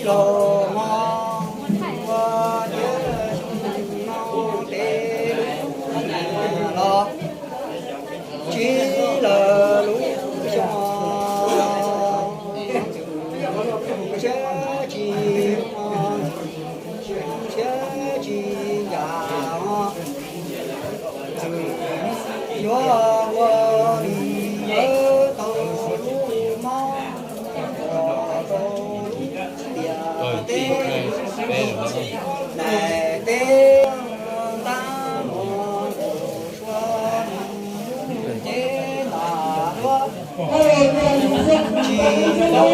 Los mog, ua tias xyoo no tes lub los tsis lawm lub xyoo, siab tsis, siab tsis ncaj os. Yuav ua li yawg tau lub mob, ua tau lub tiam teb, daim teb ntab mos suav ces ntam duab tsis tau.